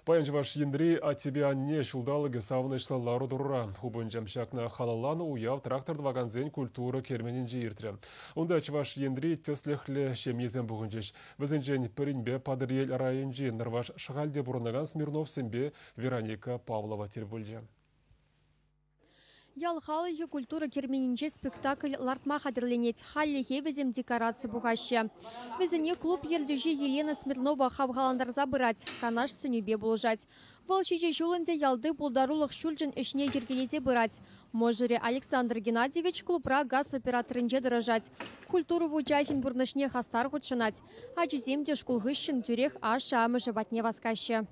Паян Чӑваш Енри Аттепе анне ҫулталӑкӗ савӑнӑҫлӑ лару-тӑрура хупӑнчӗ. Ҫакна халалланӑ уяв трактор тӑвакансен культура керменӗнче иртрӗ. Унта Чӑваш Енри тӗслӗхлӗ ҫемьесем пухӑнчӗҫ. Вӗсенчен пӗринпе Патӑрьел районӗнчи Нӑрваш Шӑхальте пурӑнакан Смирновсемпе Вероника Павлова тӗл пулчӗ. Ял халӑхӗ культура керменӗнче спектакль лартма хатӗрленет. Хальлӗхе вӗсем декораци пухаҫҫӗ. Вӗсене клуб ертӳҫи Елена Смирнова хавхалантарса пырать, канаш сӗнӳпе пулӑшать. Вӑл ҫичӗ ҫул ӗнтӗ ялти пултарулӑх ҫурчӗн ӗҫне йӗркелесе пырать. Мӑшӑрӗ Александр Геннадьевич клубра газ операторӗнче тӑрӑшать. Культура вучахӗн пурнӑҫне хастар хутшӑнать. Ачисем те шкул хыҫҫӑн тӳрех ашшӗ-амӑшӗ патне васкаҫҫӗ.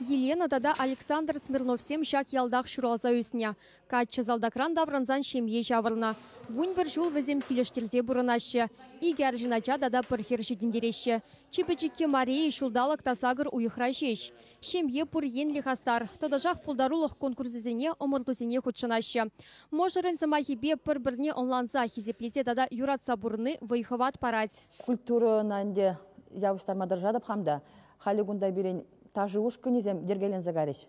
Елена тата Александр Смирновсем ҫак ялтах ҫуралса ӳснӗ. Каччӑ салтакран таврӑнсан ҫемье ҫавӑрнӑ. 11 ҫул вӗсем килӗштерсе пурӑнаҫҫӗ. Икӗ арҫын ача тата пӗр хӗр ҫитӗнтереҫҫӗ. Чи пӗчӗкки Мария ҫулталӑк та сакӑр уйӑхра ҫеҫ. Ҫемье пур енлӗ хастар. Тӑтӑшах пултарулӑх конкурсӗсене, ӑмӑртусене хутшӑнаҫҫӗ. Мӑшӑрӗн сӑмахӗпе пӗр-пӗрне ӑнланса, хисеплесе тата юратса пурӑнни вӑй-хӑват парать. Культурӑна ӗнтӗ явӑҫтарма тӑрӑшатӑп хам та. Халӗ кунта пирӗн ташӑ ушкӑнӗсем йӗркеленсе кайрӗҫ.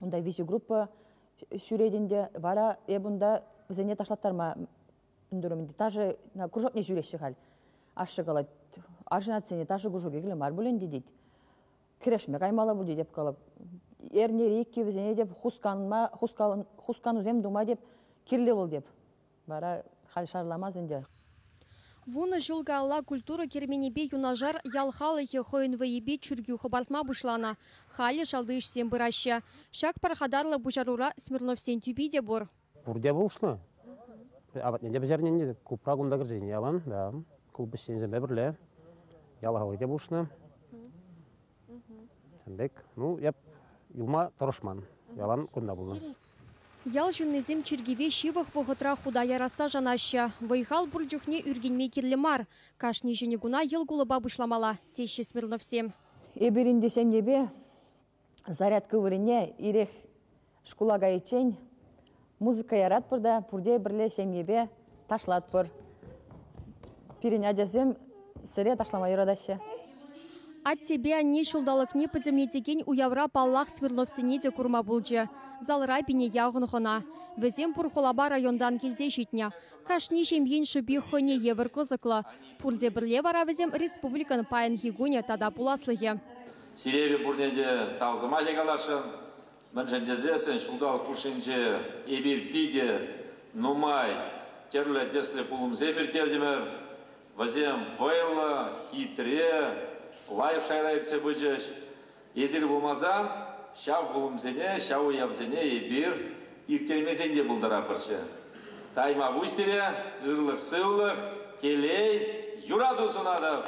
Унта виҫӗ группа ҫӳрет ӗнтӗ. Вара эп унта вӗсене ташлаттарма ӗнтӗрӗм ӗнтӗ. Ташӑ кружокне ҫӳреҫҫӗ халь. Ашшӗ калать, арҫын атьсене ташӑ кружокӗ кирлӗ мар пуль ӗнтӗ тет. Кӗрешме каймалла пуль тетӗп калӑп. Эрнере икки вӗсене теп хусканма, хусканусем тума теп кирлӗ вӑл теп. Вара халь шарламас ӗнтӗ. Вунӑ ҫул каялла культура керменӗпе юнашар ял халӑхӗ хӑйӗн вӑйӗпе чиркӳ хӑпартма пуҫланӑ. Халӗ шалти ӗҫсем пыраҫҫӗ. Ҫак пархатарлӑ пуҫарура Смирновсен тӳпи те пур. Пурте пулӑшнӑ. Апатне те пӗҫернӗ, клубра кунта кӗрсен ялан, да. Клуб ӗҫченӗсемпе пӗрле ял халӑхӗ те пулӑшнӑ. Ҫавӑн пек, ну, эп юлма тӑрӑшман, ялан кунта пулнӑ. Ял ҫыннисем чиркӗве ҫывӑх вӑхӑтра хута ярасса шанаҫҫӗ. Вӑй-хал пур чухне ӳркенме кирлӗ мар. Кашни ҫӗнӗ куна йӑл кулӑпа пуҫламалла, теҫҫӗ Смирновсем. Эпир ӗнтӗ ҫемьепе зарядка вырӑнне ирех шкула кайиччен музыка яратпӑр та пурте пӗрле ҫемьепе ташлатпӑр. Пирӗн ачасем сӗре ташлама юратаҫҫӗ. Аттепе анне ҫулталӑкне пӗтӗмлетекен уявра паллах Смирновсене те курма пулчӗ. Залра пине яхӑн хӑна. Вӗсем пур хулапа районтан килсе ҫитнӗ. Кашни ҫемьен шӑпи хӑйне евӗр кӑсӑклӑ. Пурте пӗрле вара вӗсем республикӑн паянхи кунӗ тата пуласлӑхӗ. Сире эпӗ пурне те тав сӑмахӗ каласшӑн. Мӗншӗн тесессӗн ҫулталӑк хушшинче эпир питӗ нумай тӗрлӗ тӗслӗ пулӑмсем ирттертӗмӗр. Вӗсем вӑйлӑ, хитре, лайӑх шайра иртсе пычӗҫ. Эсир пулмасан ҫав пулӑмсене, ҫав уявсене эпир ирттермесен те пултарапӑрччӗ. Тайма пуҫ сире, ырлӑх-сывлӑх, телей, юрату сунатӑп!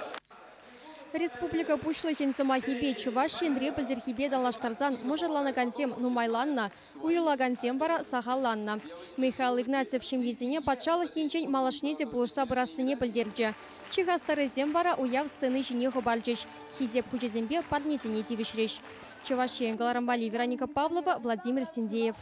Республика Пуҫлӑхӗн сӑмахӗпе Чӑваш Енре пӗлтӗрхипе танлаштарсан мӑшӑрланакансем нумайланнӑ, уйрӑлакансем вара сахалланнӑ. Михаил Игнатьев ҫемьесене патшалӑх енчен малашне те пулӑшса пырассине пӗлтерчӗ. Чи хастаррисем вара уяв сцени ҫине хӑпарчӗҫ, хисеп хучӗсемпе парнесене тивӗҫрӗҫ. Чӑваш Ен кӑларӑм валли Вероника Павлова, Владимир Синдеев.